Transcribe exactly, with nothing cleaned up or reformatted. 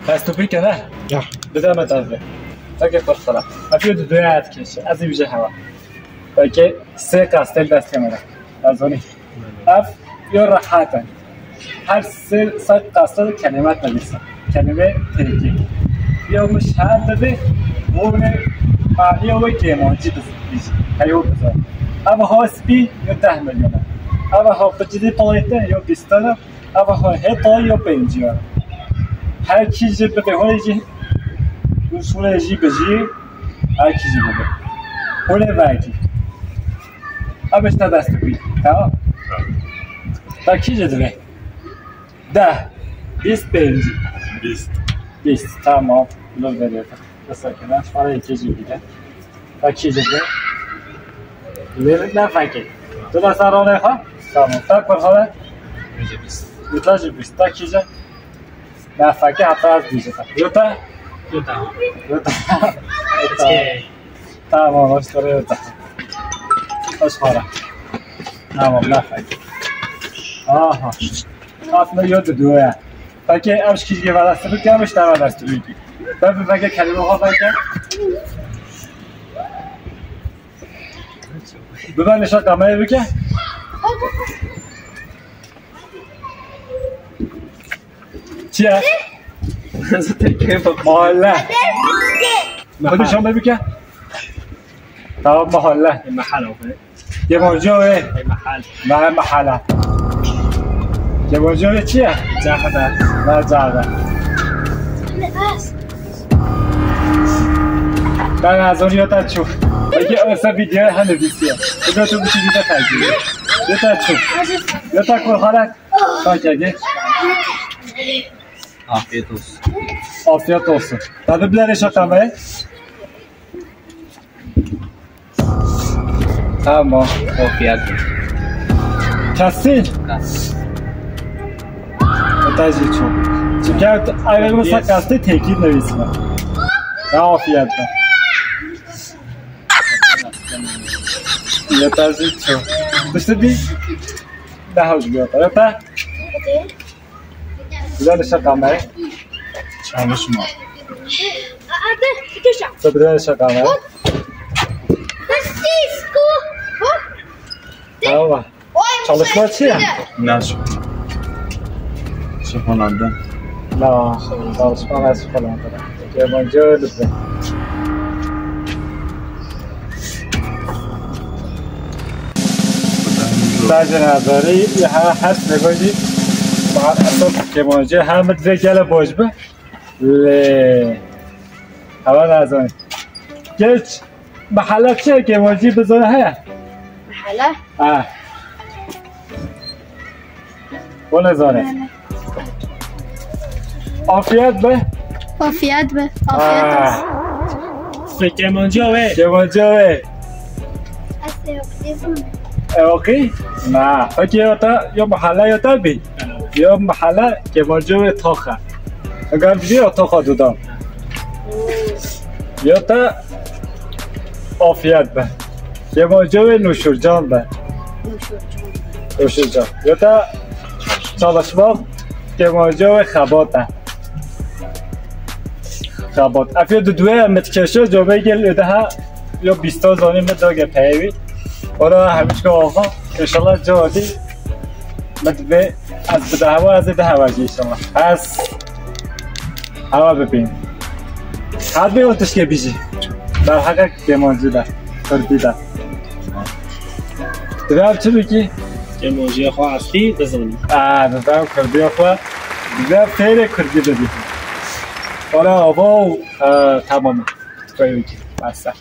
Dest û pî kene? Ya. Bide me dest vê. Pekê pir xira. Ev yo di duya ez keşe. Ez ê bije hewa. Pekê sê kastel dest kemere. Ez onî. Ev yo rehat e. Her sê sek kastel kelimet nivîse. Kelime têkî. Yo min şer dibe, bûne maniya wê kêmancî biz-, biz-, heyo bizan. Ev ha spî yo deh milyon e. Ev ha piçidî toyete yo bîstan e. Ev ha heta yo pêncî e. Her kî jî bibe, hûn ê jî, hûn ê jî bijî, her kî jî bibe. Hûn ê vekî. Ev işte dest pî. Tamam. Ta kî jî dibe? Deh, bîst, pêncî. Bîst. Bîst, tamam. Lo verê. Mesela ki ben para iki jî bile. Ta kî jî dibe? Lê ne fekê. Tu da sar rone ha? Tamam. Ta kur hala? Yüzde bîst. Yüzde bîst. Ta kî jî? Ne fekê hatta az diyecek. Yota? Yota. Yota. Okey. Tamam, hoş soruyor da. Hoş para. Tamam, ne fekê. Aha. Aslında yo di duya. Peki, ev şikî ge velastirî ke, ev işte velastirî ke. Ben bir peki kelime ha peki. Bu ben nişan kamerayı bir ke. Çi ye? Mahalle. Hadi şambe bir ke. Tamam, mahalle. Mahal abi. Kêmancîya wê. Mahal. Me mehala. Kêmancîya wê çi ye? Caxda. Me caxda. Ben azon yota çû. Peki ösa videoya hani bisiye. Bu da çok bir şey de tercih. Yota çû. Yota kurharak. Bak ya gel. Afiyet olsun. Afiyet olsun. Tadı bile şaka mı? Tamam. Afiyet. Kastî? Kastî. Tadı çok. Çünkü ayrılırsa kastî tekil neyse. Ya afiyet. Yeterli çok. Dışta bir daha ucuz bir yapar. Yapar. Güzel de şaka mı? Çalışma. Tabii de şaka mı? Tamam. Çalışma çi ya? Nasıl? Sıfırlandı. La, çalışma nasıl falan. Yabancı öyle. Sadece nazarı, ha, her ne koydu? Esas kêmancî, ha, min vê gele baş be. Lê. Hava nazarı. Geç. Mahalle çi ye, kêmancî bizane heye? Mahalle? Ha. O ne zane? Afiyet be. Afiyet be. Afiyet olsun. Kêmancîya wê. Kêmancîya wê. Ez ê okuyayım. E, okey? Na. Peki ya ta, ya mahalle ya ta bi? Ya mahalle kêmancîya wê taxa. Eger biliyor taxa dudam. Ya ta afiyet be. Kêmancîya wê nuşurcan be. Nuşurcan. Nuşurcan. Ya ta çalışmak kêmancîya wê xebat e. Xebat. Ev yo di duwê me dikeşe, cobê gel öde ha, yo bîsta zanî me doge peyvî. Ora hemişka oha. İnşallah cevabı me dibe, ez bi de hava, ez de hava inşallah. Ez hava bibîn. Her bir o tişke biji. Derheqê kêmancî de, kurdî de. Dibe ev çi bikî? Kêmancîya xwe eslî bizanî. Aa, dibe ev kurdîya xwe, dibe fêrê kurdî bibî. Ora ava û, e, tamam. Koy bikî. Bes e.